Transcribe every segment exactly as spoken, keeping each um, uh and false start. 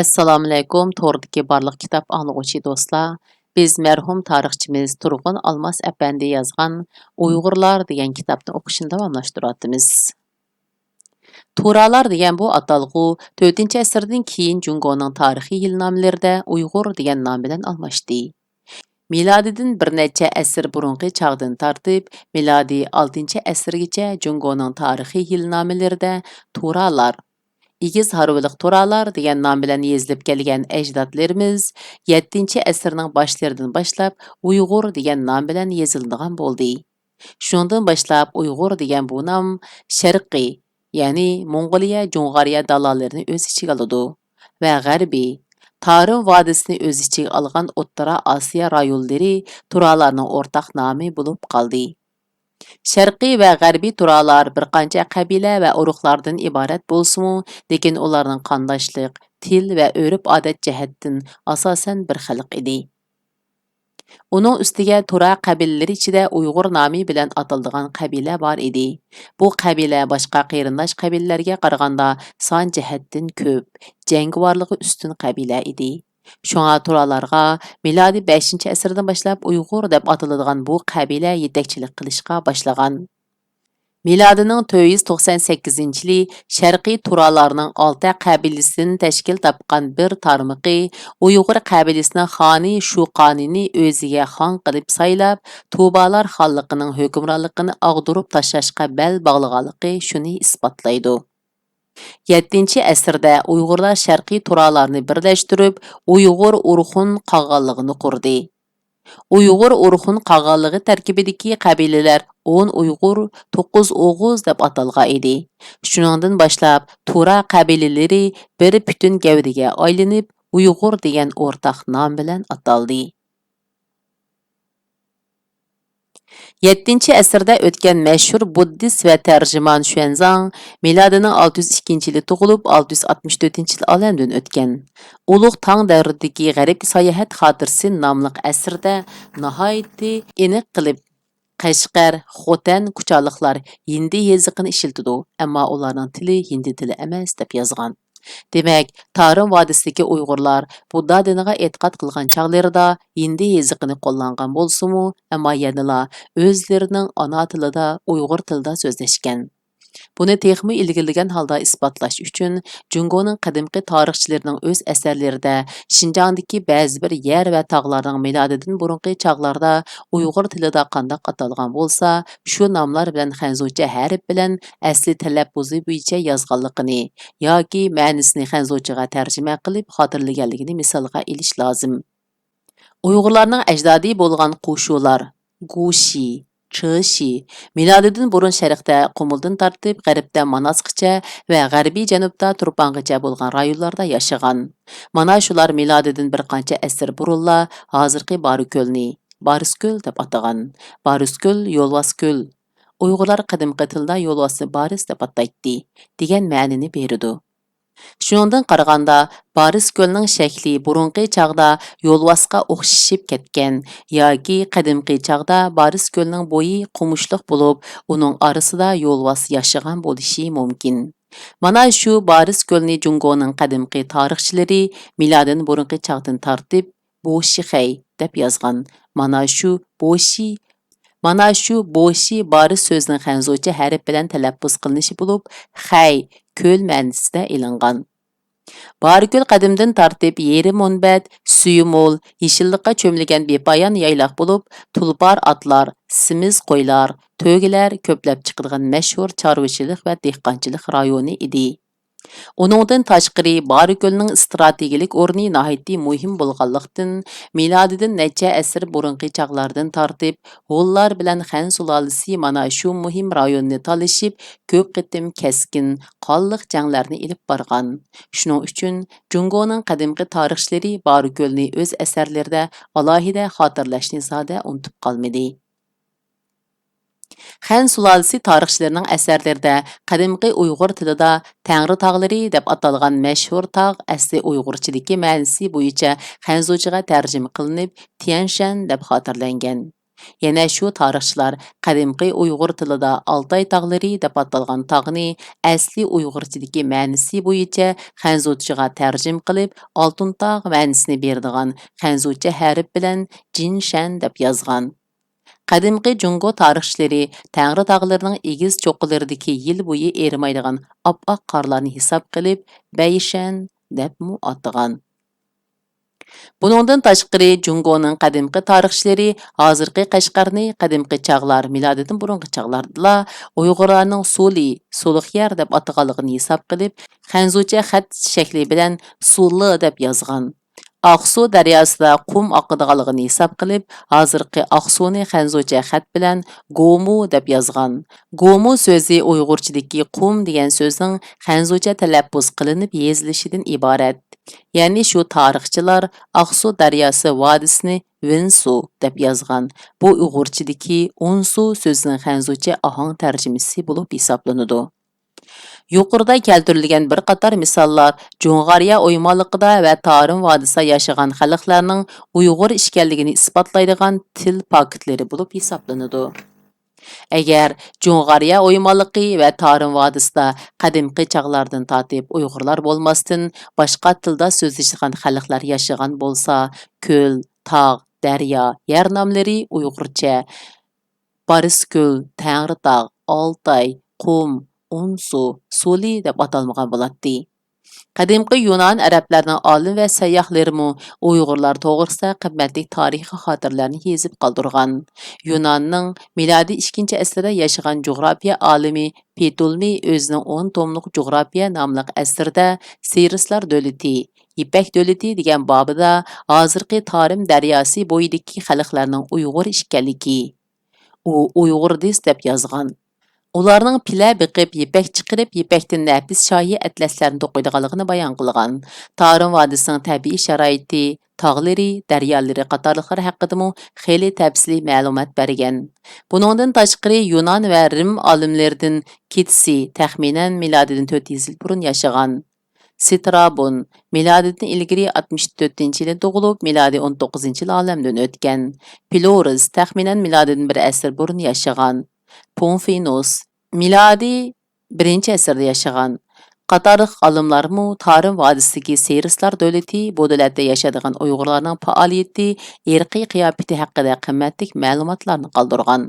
ئەسسالامۇئەلەيكۇم، توردىكى بارلىق كىتاب ئاڭلىغۇچى دوستلار. بىز مەرھۇم تارىخچىمىز تۇرغۇن ئالماس ئەپەندى يازغان ئۇيغۇرلار دېگەن كىتابنى ئوقۇشنى داۋاملاشتۇرۇۋاتىمىز. تۇرالار دېگەن بۇ ئاتالغۇ تۆتىنچى ئەسىردىن كېيىن جۇڭگونىڭ تارىخىي يىلنامىلىرىدە ئۇيغۇر دېگەن نام بىلەن ئالماشتى. مىلادىدىن بىر نەچچە ئەسىر بۇرۇنقى چاغدىن تارتىپ، مىلادىي ئالتىنچى ئەسىرگىچە جۇڭگونىڭ تارىخىي يىلنامىلىرىدە تۇرالار، ئېگىز ھارۋىلىق تۇرالار دېگەن نام بىلەن يېزىلىپ كەلگەن ئەجدادلىرىمىز يەتتىنچى ئەسىرنىڭ باشلىرىدىن باشلاپ ئۇيغۇر دېگەن نام بىلەن يېزىلىدىغان بولدى. شۇنىڭدىن باشلاپ ئۇيغۇر دېگەن بۇ نام شەرقىي، يەنى موڭغۇلىيە، جۇڭغارىيە دالالىرىنى ئۆز ئىچىگە ئالىدۇ ۋە غەربىي، تارىم ۋادىسىنى ئۆز ئىچىگە ئالغان ئوتتۇرا ئاسىيا رايونلىرى تۇرالارنىڭ ئورتاق نامى بولۇپ قالدى. شەرقىي ۋە غەربىي تۇرالار بىر قانچە قەبىلە ۋە ئۇرۇقلاردىن ئىبارەت بولسىمۇ، لېكىن ئۇلارنىڭ قانداشلىق، تىل ۋە ئۆرپ-ئادەت جەھەتتىن ئاساسەن بىر خەلق ئىدى. ئۇنىڭ ئۈستىگە تۇرا قەبىلىلىرى ئىچىدە ئۇيغۇر نامى بىلەن ئاتىلىدىغان قەبىلە بار ئىدى. بۇ قەبىلە باشقا قېرىنداش قەبىلىلەرگە قارىغاندا سان جەھەتتىن كۆپ، جەڭگىۋارلىقى ئۈستۈن قەبىلە ئىدى. شۇڭا تۇرالارغا مىلادىي بەشىنچى ئەسىردىن باشلاپ ئۇيغۇر دەپ ئاتىلىدىغان بۇ قەبىلە يېتەكچىلىك قىلىشقا باشلىغان. مىلادىنىڭ تۆت يۈز توقسان سەككىزىنچى يىلى شەرقىي تۇرالارنىڭ ئالتە قەبىلىسىدىن تەشكىل تاپقان بىر تارمىقى ئۇيغۇر قەبىلىسىنىڭ خانى شۇقانىنى ئۆزىگە خان قىلىپ سايلاپ، تۇبالار خانلىقىنىڭ ھۆكۈمرانلىقىنى ئاغدۇرۇپ تاشلاشقا بەل باغلىغانلىقى شۇنى ئىسپاتلايدۇ. يەتتىنچى ئەسىردە ئۇيغۇرلار شەرقىي تۇرالارنى بىرلەشتۈرۈپ، ئۇيغۇر ئورخۇن قاغانلىقىنى قۇردى. ئۇيغۇر ئورخۇن قاغانلىقى تەركىبىدىكى قەبىلىلەر ئون ئۇيغۇر، توققۇز ئوغۇز دەپ ئاتالغان ئىدى. شۇنىڭدىن باشلاپ تۇرا قەبىلىلىرى بىر پۈتۈن گەۋدىگە ئايلىنىپ، ئۇيغۇر دېگەن ئورتاق نام بىلەن ئاتالدى. يەتتىنچى ئەسىردە ئۆتكەن مەشھۇر بۇددىست ۋە تەرجىمان شۈەنزاڭ مىلادىنىڭ ئالتە يۈز ئىككىنچى يىلى تۇغۇلۇپ، ئالتە يۈز ئاتمىش تۆتىنچى يىلى ئالەمدىن ئۆتكەن. ئۇلۇغ تاڭ دەۋرىدىكى غەربكە ساياھەت خاتىرىسى ناملىق ئەسىرىدە ناھايىتى ئېنىق قىلىپ، قەشقەر، خوتەن، كۇچالىقلار ھىندى يېزىقىنى ئىشلىتىدۇ، ئەمما ئۇلارنىڭ تىلى ھىندى تىلى ئەمەس، دەپ يازغان. دېمەك، تارىم ۋادىسىدىكى ئۇيغۇرلار بۇددا دىنىغا ئېتىقاد قىلغان چاغلىرىدا ھىندى يېزىقىنى قوللانغان بولسىمۇ، ئەمما يەنىلا ئۆزلىرىنىڭ ئانا تىلىدا، ئۇيغۇر تىلىدا سۆزلەشكەن. بۇنى تېخىمۇ ئىلگىرىلىگەن ھالدا ئىسپاتلاش ئۈچۈن، جۇڭگونىڭ قەدىمكى تارىخچىلىرىنىڭ ئۆز ئەسەرلىرىدە شىنجاڭدىكى بەزى بىر يەر ۋە تاغلارنىڭ مىلادىدىن بۇرۇنقى چاغلاردا ئۇيغۇر تىلىدا قانداق ئاتالغان بولسا، شۇ ناملار بىلەن خەنزۇچە ھەرپ بىلەن ئەسلى تەلەپپۇزى بويىچە يازغانلىقىنى ياكى مەنىسىنى خەنزۇچىغا تەرجىمە قىلىپ خاتىرىلىگەنلىكىنى مىسالغا ئېلىش لازىم. ئۇيغۇرلارنىڭ ئەجدادى بولغان قۇشۇلار، گۇشى، چېشى، مىلادىدىن بۇرۇن شەرقتە قۇمۇلدىن تارتىپ غەربتە ماناسقىچە ۋە غەربىي جەنۇبتا تۇرپانغىچە بولغان رايونلاردا ياشىغان. مانا شۇلار مىلادىدىن بىر قانچە ئەسىر بۇرۇنلا ھازىرقى بارىكۆلنى، بارىسكۆل دەپ ئاتىغان. بارىسكۆل، يولۋاسكۆل. ئۇيغۇرلار قەدىمكى تىلدا يولۋاسنى بارىس دەپ ئاتايتتى، دېگەن مەنىنى بېرىدۇ. شۇنىڭدىن قارىغاندا، بارىس كۆلنىڭ شەكلى بۇرۇنقى چاغدا يولۋاسقا ئوخشىشىپ كەتكەن ياكى قەدىمكى چاغدا بارىس كۆلنىڭ بويى قومۇشلۇق بولۇپ، ئۇنىڭ ئارىسىدا يولۋاس ياشىغان بولۇشى مۇمكىن. مانا شۇ بارىس كۆلنى جۇڭگونىڭ قەدىمكى تارىخچىلىرى مىلادىن بۇرۇنقى چاغدىن تارتىپ بوشىخەي دەپ يازغان. مانا شۇ بوشى، مانا شۇ بوشى بارىس سۆزىنىڭ خەنزۇچە ھەرپ بىلەن تەلەپپۇز قىلىنىشى بولۇپ، خەي، كۆل مەنىسىدە ئېلىنغان. بارىكۆل قەدىمدىن تارتىپ يېرىم مۇنبەت، سۈيى مول، يېشىللىققا چۆمۈلگەن بىپايان يايلاق بولۇپ، تۇلپار ئاتلار، سېمىز قويلار، تۆگىلەر كۆپلەپ چىقىدىغان مەشھۇر چارۋىچىلىق ۋە دېھقانچىلىق رايونى ئىدى. ئۇنىڭدىن تاشقىرى، بارىكۆلنىڭ ئىستراتېگىيەلىك ئورنى ناھايىتى مۇھىم بولغانلىقتىن، مىلادىدىن نەچچە ئەسىر بۇرۇنقى چاغلاردىن تارتىپ، ھونلار بىلەن خەن سۇلالىسى مانا شۇ مۇھىم رايوننى تالىشىپ، كۆپ قېتىم كەسكىن، قانلىق جەڭلەرنى ئېلىپ بارغان. شۇنىڭ ئۈچۈن، جۇڭگونىڭ قەدىمكى تارىخچىلىرى بارىكۆلنى ئۆز ئەسەرلىرىدە ئالاھىدە خاتىرىلەشنى زادى ئۇنتۇپ قالمىدى. خەن سۇلالىسى تارىخچىلىرىنىڭ ئەسەرلىرىدە قەدىمكى ئۇيغۇر تىلىدا تەڭرى تاغلىرى دەپ ئاتالغان مەشھۇر تاغ ئەسلى ئۇيغۇرچىدىكى مەنىسى بويىچە خەنزۇچىغا تەرجىمە قىلىنىپ، تيەنشەن دەپ خاتىرىلەنگەن. يەنە شۇ تارىخچىلار قەدىمكى ئۇيغۇر تىلىدا ئالتاي تاغلىرى دەپ ئاتالغان تاغنى ئەسلى ئۇيغۇرچىدىكى مەنىسى بويىچە خەنزۇچىغا تەرجىمە قىلىپ، ئالتۇن تاغ مەنىسىنى بېرىدىغان خەنزۇچە ھەرپ بىلەن جىنشەن دەپ يازغان. قەدىمكى جۇڭگو تارىخچىلىرى تەڭرى تاغلىرىنىڭ ئېگىز چوققىلىرىدىكى يىل بويى ئېرىمايدىغان ئاپئاق قارلارنى ھېساب قىلىپ، بەيشەن دەپمۇ ئاتىغان. بۇنىڭدىن تاشقىرى، جۇڭگونىڭ قەدىمكى تارىخچىلىرى ھازىرقى قەشقەرنى قەدىمكى چاغلار، مىلادىدىن بۇرۇنقى چاغلاردىلا ئۇيغۇرلارنىڭ سۇلى، سۇلۇق يەر دەپ ئاتىغانلىقىنى ھېساب قىلىپ، خەنزۇچە خەت شەكلى بىلەن سۇلى دەپ يازغان. ئاقسۇ دەرياسىدا قۇم ئاقىدىغانلىقىنى ھېساب قىلىپ، ھازىرقى ئاقسۇنى خەنزۇچە خەت بىلەن گومۇ دەپ يازغان. گومۇ سۆزى ئۇيغۇرچىدىكى قۇم دېگەن سۆزنىڭ خەنزۇچە تەلەپپۇز قىلىنىپ يېزىلىشىدىن ئىبارەت. يەنى شۇ تارىخچىلار ئاقسۇ دەرياسى ۋادىسىنى ۋېنسۇ دەپ يازغان. بۇ ئۇيغۇرچىدىكى ئونسۇ سۆزىنىڭ خەنزۇچە ئاھاڭ تەرجىمىسى بولۇپ ھېسابلىنىدۇ. يۇقىرىدا كەلتۈرۈلگەن بىر قاتار مىساللار جۇڭغارىيە ئويمانلىقىدا ۋە تارىم ۋادىسىدا ياشىغان خەلقلەرنىڭ ئۇيغۇر ئىكەنلىكىنى ئىسپاتلايدىغان تىل پاكىتلىرى بولۇپ ھېسابلىنىدۇ. ئەگەر جۇڭغارىيە ئويمانلىقى ۋە تارىم ۋادىسىدا قەدىمكى چاغلاردىن تارتىپ ئۇيغۇرلار بولماستىن، باشقا تىلدا سۆزلىشىدىغان خەلقلەر ياشىغان بولسا، كۆل، تاغ، دەريا، يەر ناملىرى ئۇيغۇرچە بارىسكۆل، تەڭرىتاغ، ئالتاي، قۇم، ئونسۇ، سۇلى دەپ ئاتالمىغان بولاتتى. قەدىمكى يۇنان ئەرەبلەرنىڭ ئالىم ۋە سەيياھلىرىمۇ ئۇيغۇرلار توغرىسىدا قىممەتلىك تارىخىي خاتىرىلەرنى يېزىپ قالدۇرغان. يۇناننىڭ مىلادىي ئىككىنچى ئەسىردە ياشىغان جۇغراپىيە ئالىمى پېتولمېي ئۆزىنىڭ ئون توملۇق جۇغراپىيە ناملىق ئەسىرىدە سىرىسلار دۆلىتى، يىپەك دۆلىتى دېگەن بابىدا ھازىرقى تارىم دەرياسى بويىدىكى خەلقلەرنىڭ ئۇيغۇر ئىكەنلىكى، ئۇ ئۇيغۇردىس دەپ يازغان. ئۇلارنىڭ پىلە بېقىپ، يىپەك چىقىرىپ، يىپەكتىن نەپىس شاھى ئەتلەسلەرنى توقۇيدىغانلىقىنى بايان قىلغان. تارىم ۋادىسىنىڭ تەبىئىي شارائىتى، تاغلىرى، دەريالىرى قاتارلىقلار ھەققىدىمۇ خېلى تەپسىلىي مەلۇمات بەرگەن. بۇنىڭدىن تاشقىرى، يۇنان ۋە رىم ئالىملىرىدىن كىتسى، تەخمىنەن مىلادىدىن تۆت يۈز يىل بۇرۇن ياشىغان. سترابون، مىلادىدىن ئىلگىرى ئاتمىش تۆتىنچى يىلى تۇغۇلۇپ، مىلادىي ئون توققۇزىنچى يىلى ئالەمدىن ئۆتكەن. پىلورس، تەخمىنەن مىلادىدىن بىر ئەسىر بۇرۇن ياشىغان. پونفىنوس، مىلادىي بىرىنچى ئەسىردە ياشىغان. قاتارلىق ئالىملارمۇ تارىم ۋادىسىدىكى سىرىسلار دۆلىتى، بۇ دۆلەتتە ياشايدىغان ئۇيغۇرلارنىڭ پائالىيىتى، ئىرقىي قىياپىتى ھەققىدە قىممەتلىك مەلۇماتلارنى قالدۇرغان.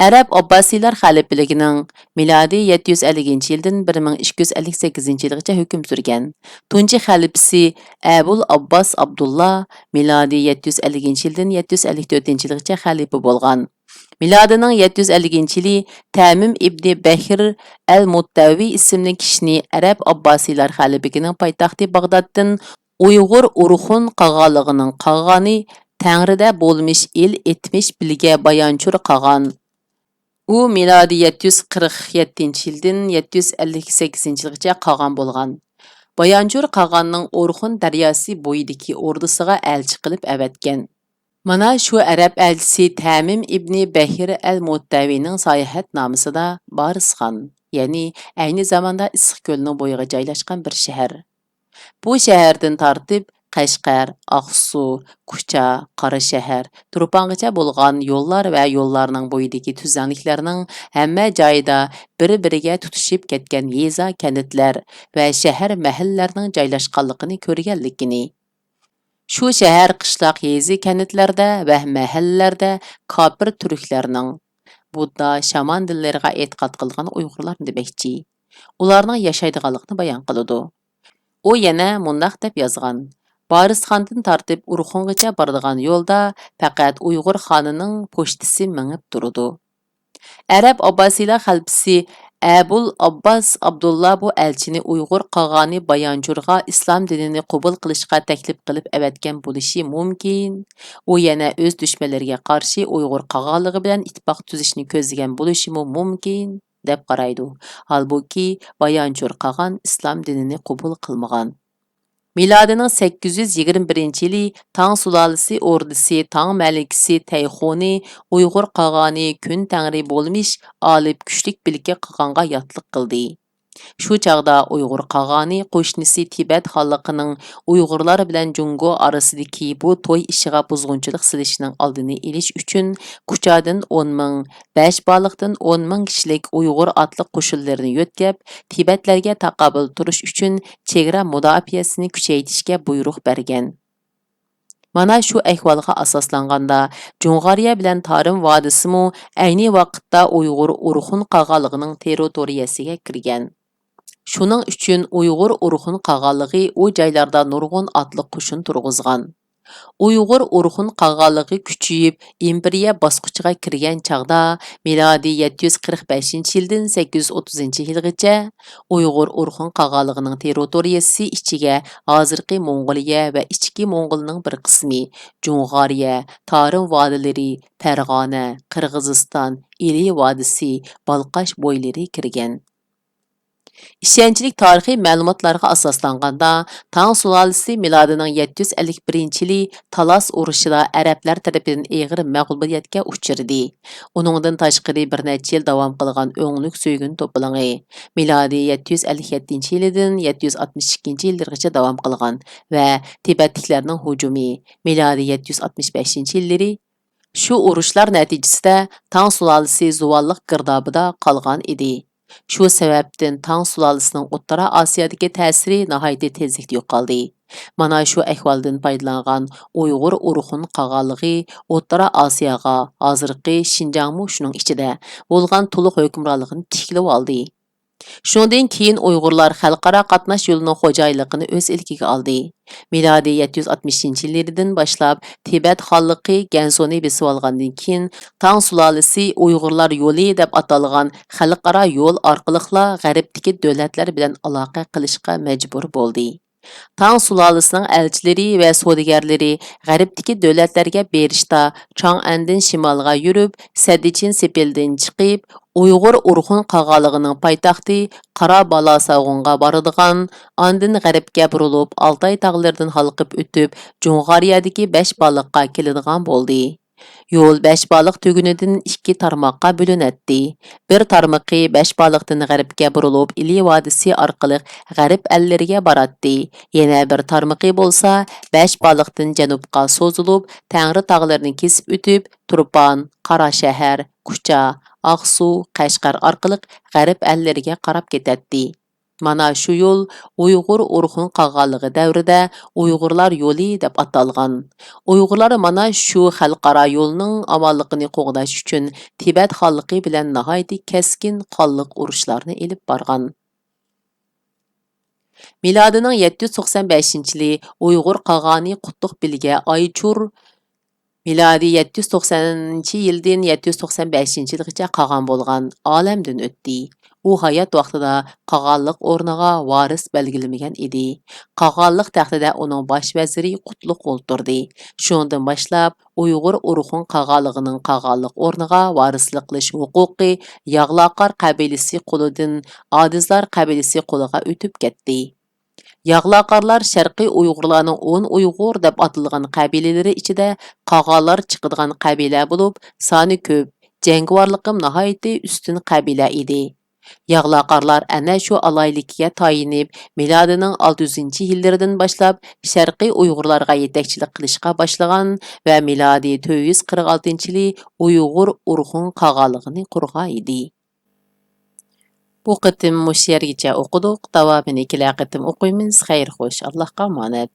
ئەرەب ئابباسىيلار خەلىپىلىكىنىڭ مىلادىي يەتتە يۈز ئەللىكىنچى يىلدىن بىر مىڭ ئىككى يۈز ئەللىك سەككىزىنچى يىلغىچە ھۆكۈم سۈرگەن. تۇنجى خەلىپىسى ئەبۇل ئابباس ئابدۇللا مىلادىي يەتتە يۈز ئەللىكىنچى يىلدىن يەتتە يۈز ئەللىك تۆتىنچى يىلغىچە خەلىپە بولغان. مىلادىنىڭ يەتتە يۈز ئەللىكىنچى يىلى تەمىم ئىبنى بەھر ئەل مۇتتەۋى ئىسىملىك كىشىنى ئەرەب ئابباسىيلار خەلىپىلىكىنىڭ پايتەختى باغدادتىن ئۇيغۇر ئورخۇن قاغانلىقىنىڭ قاغانى تەڭرىدە بولمىش ئېل ئېتمىش بىلگە بايانچۇر قاغان. ئۇ مىلادىي يەتتە يۈز قىرىق يەتتىنچى يىلدىن يەتتە يۈز ئەللىك سەككىزىنچى يىلغىچە قاغان بولغان. بايانچۇر قاغاننىڭ ئورخۇن دەرياسى بويىدىكى ئوردىسىغا ئەلچى قىلىپ ئەۋەتكەن. مانا شۇ ئەرەب ئەلچىسى تەمىم ئىبنى بەھر ئەل مۇتتەۋىنىڭ ساياھەتنامىسىدا بارىسخان، يەنى ئەينى زاماندا ئىسسىق كۆلنىڭ بويىغا جايلاشقان بىر شەھەر. بۇ شەھەردىن تارتىپ قەشقەر، ئاقسۇ، كۇچا، قاراشەھەر، تۇرپانغىچە بولغان يوللار ۋە يوللارنىڭ بويىدىكى تۈزلەڭلىكلەرنىڭ ھەممە جايىدا بىر-بىرىگە تۇتىشىپ كەتكەن يېزا، كەنتلەر ۋە شەھەر، مەھەللىلەرنىڭ جايلاشقانلىقىنى كۆرگەنلىكىنى، شۇ شەھەر، قىشلاق، يېزا، كەنتلەردە ۋە مەھەللىلەردە كاپىر تۈركلەرنىڭ، بۇددا، شامان دىنلىرىغا ئېتىقاد قىلغان ئۇيغۇرلارنى دېمەكچى، ئۇلارنىڭ ياشايدىغانلىقىنى بايان قىلىدۇ. ئۇ يەنە مۇنداق دەپ يازغان: بارىسخاندىن تارتىپ ئورخۇنغىچە بارىدىغان يولدا پەقەت ئۇيغۇر خانىنىڭ پوچتىسى مېڭىپ تۇرىدۇ. ئەرەب ئابباسىيلار خەلپىسى ئەبۇل ئابباس ئابدۇللا بۇ ئەلچىنى ئۇيغۇر قاغانى بايانچۇرغا ئىسلام دىنىنى قوبۇل قىلىشقا تەكلىپ قىلىپ ئەۋەتكەن بولۇشى مۇمكىن. ئۇ يەنە ئۆز دۈشمەنلىرىگە قارشى ئۇيغۇر قاغانلىقى بىلەن ئىتتىپاق تۈزۈشنى كۆزلىگەن بولۇشىمۇ مۇمكىن، دەپ قارايدۇ. ھالبۇكى، بايانچۇر قاغان ئىسلام دىنىنى قوبۇل قىلمىغان. مىلادىنىڭ سەككىز يۈز يىگىرمە بىرىنچى يىلى تاڭ سۇلالىسى ئوردىسى تاڭ مەلىكىسى تەيخۇنى ئۇيغۇر قاغانى كۈن تەڭرى بولمىش ئالىپ كۈچلۈك بىلكە قاغانغا ياتلىق قىلدى. شۇ چاغدا ئۇيغۇر قاغانى قوشنىسى تىبەت خانلىقىنىڭ ئۇيغۇرلار بىلەن جۇڭگو ئارىسىدىكى بۇ توي ئىشىغا بۇزغۇنچىلىق سېلىشنىڭ ئالدىنى ئېلىش ئۈچۈن، كۇچادىن ئون مىڭ، بەشبالىقتىن ئون مىڭ كىشىلىك ئۇيغۇر ئاتلىق قوشۇنلىرىنى يۆتكەپ، تىبەتلەرگە تاقابىل تۇرۇش ئۈچۈن چېگرا مۇداپىئەسىنى كۈچەيتىشكە بۇيرۇق بەرگەن. مانا شۇ ئەھۋالغا ئاساسلانغاندا، جۇڭغارىيە بىلەن تارىم ۋادىسىمۇ ئەينى ۋاقىتتا ئۇيغۇر ئورخۇن قاغانلىقىنىڭ تېررىتورىيەسىگە كىرگەن. شۇنىڭ ئۈچۈن ئۇيغۇر ئورخۇن قاغانلىقى ئۇ جايلاردا نۇرغۇن ئاتلىق قوشۇن تۇرغۇزغان. ئۇيغۇر ئورخۇن قاغانلىقى كۈچىيىپ، ئىمپېرىيە باسقۇچىغا كىرگەن چاغدا، مىلادىي يەتتە يۈز قىرىق بەشىنچى يىلدىن سەككىز يۈز ئوتتۇزىنچى يىلغىچە ئۇيغۇر ئورخۇن قاغانلىقىنىڭ تېررىتورىيەسى ئىچىگە ھازىرقى موڭغۇلىيە ۋە ئىچكى موڭغۇلنىڭ بىر قىسمى، جۇڭغارىيە، تارىم ۋادىلىرى، پەرغانە، قىرغىزىستان، ئىلى ۋادىسى، بالقاش بويلىرى كىرگەن. ئىشەنچلىك تارىخىي مەلۇماتلارغا ئاساسلانغاندا، تاڭ سۇلالىسى مىلادىنىڭ يەتتە يۈز ئەللىك بىرىنچى يىلى تالاس ئۇرۇشىدا ئەرەبلەر تەرىپىدىن ئېغىر مەغلۇبىيەتكە ئۇچرىدى. ئۇنىڭدىن تاشقىرى، بىر نەچچە يىل داۋام قىلغان ئۆڭلۈك سۆگۈن توپىلىڭى، مىلادىي يەتتە يۈز ئەللىك يەتتىنچى يىلىدىن يەتتە يۈز ئاتمىش ئىككىنچى يىللىرىغىچە داۋام قىلغان ۋە تىبەتلىكلەرنىڭ ھۇجۇمى، مىلادىي يەتتە يۈز ئاتمىش بەشىنچى يىللىرى، شۇ ئۇرۇشلار نەتىجىسىدە تاڭ سۇلالىسى زۇۋانلىق گىردابىدا قالغان ئىدى. شۇ سەۋەبتىن تاڭ سۇلالىسىنىڭ ئوتتۇرا ئاسىيادىكى تەسىرى ناھايىتى تېزلىكتە يوقالدى. مانا شۇ ئەھۋالدىن پايدىلانغان ئۇيغۇر ئورخۇن قاغانلىقى ئوتتۇرا ئاسىياغا، ھازىرقى شىنجاڭمۇ شۇنىڭ ئىچىدە، بولغان تولۇق ھۆكۈمرانلىقىنى تىكلىۋالدى. شۇنىڭدىن كېيىن ئۇيغۇرلار خەلقئارا قاتناش يولىنىڭ خوجايىنلىقىنى ئۆز ئىلكىگە ئالدى. مىلادىي يەتتە يۈز ئاتمىشىنچى يىللىرىدىن باشلاپ تىبەت خانلىقى گەنسۇنى بېسىۋالغاندىن كېيىن، تاڭ سۇلالىسى ئۇيغۇرلار يولى دەپ ئاتالغان خەلقئارا يول ئارقىلىقلا غەربتىكى دۆلەتلەر بىلەن ئالاقە قىلىشقا مەجبۇر بولدى. تاڭ سۇلالىسىنىڭ ئەلچىلىرى ۋە سودىگەرلىرى غەربتىكى دۆلەتلەرگە بېرىشتا، چاڭئەندىن شىمالغا يۈرۈپ، سەددىچىن سېپىلدىن چىقىپ، ئۇيغۇر ئورخۇن قاغانلىقىنىڭ پايتەختى قارا بالاساغۇنغا بارىدىغان، ئاندىن غەربكە بۇرۇلۇپ، ئالتاي تاغلىرىدىن ھالقىپ ئۆتۈپ، جۇڭغارىيەدىكى بەشبالىققا كېلىدىغان بولدى. يول بەشبالىق تۈگۈنىدىن ئىككى تارماققا بۆلۈنەتتى. بىر تارمىقى بەشبالىقتىن غەربكە بۇرۇلۇپ، ئىلى ۋادىسى ئارقىلىق غەرب ئەللىرىگە باراتتى. يەنە بىر تارمىقى بولسا بەشبالىقتىن جەنۇبقا سوزۇلۇپ، تەڭرى تاغلىرىنى كېسىپ ئۆتۈپ، تۇرپان، قاراشەھەر، كۇچا، ئاقسۇ، قەشقەر ئارقىلىق غەرب ئەللىرىگە قاراپ كېتەتتى. مانا شۇ يول ئۇيغۇر ئورخۇن قاغانلىقى دەۋرىدە ئۇيغۇرلار يولى دەپ ئاتالغان. ئۇيغۇرلار مانا شۇ خەلقئارا يولنىڭ ئامانلىقىنى قوغداش ئۈچۈن تىبەت خانلىقى بىلەن ناھايىتى كەسكىن قانلىق ئۇرۇشلارنى ئېلىپ بارغان. مىلادىنىڭ يەتتە يۈز توقسان بەشىنچى يىلى ئۇيغۇر قاغانى قۇتلۇق بىلگە ئايچۇر، مىلادىي يەتتە يۈز توقسەنىنچى يىلدىن يەتتە يۈز توقسان بەشىنچى يىلغىچە قاغان بولغان، ئالەمدىن ئۆتتى. ئۇ ھايات ۋاقتىدا قاغانلىق ئورنىغا ۋارىس بەلگىلىمىگەن ئىدى. قاغانلىق تەختىدە ئۇنىڭ باش ۋەزىرى قۇتلۇق ئولتۇردى. شۇنىڭدىن باشلاپ، ئۇيغۇر ئورخۇن قاغانلىقىنىڭ قاغانلىق ئورنىغا ۋارىسلىق قىلىش ھوقۇقى ياغلاقار قەبىلىسى قولىدىن ئادىزلار قەبىلىسى قولىغا ئۆتۈپ كەتتى. ياغلاقارلار شەرقىي ئۇيغۇرلارنىڭ ئون ئۇيغۇر دەپ ئاتىلىدىغان قەبىلىلىرى ئىچىدە قاغانلار چىقىدىغان قەبىلە بولۇپ، سانى كۆپ، جەڭگىۋارلىقىمۇ ناھايىتى ئۈستۈن قەبىلە ئىدى. ياغلاقارلار ئەنە شۇ ئالاھىدىلىكىگە تايىنىپ، مىلادىنىڭ ئالتە يۈزىنچى يىللىرىدىن باشلاپ شەرقىي ئۇيغۇرلارغا يېتەكچىلىك قىلىشقا باشلىغان ۋە مىلادىي تۆت يۈز قىرىق ئالتىنچى يىلى ئۇيغۇر ئورخۇن قاغانلىقىنى قۇرغان ئىدى. بۇ قېتىم مۇشۇ يەرگىچە ئوقۇدۇق. داۋامىنى كېلەر قېتىم ئوقۇيمىز. خەير خوش، ئاللاھقا ئامانەت.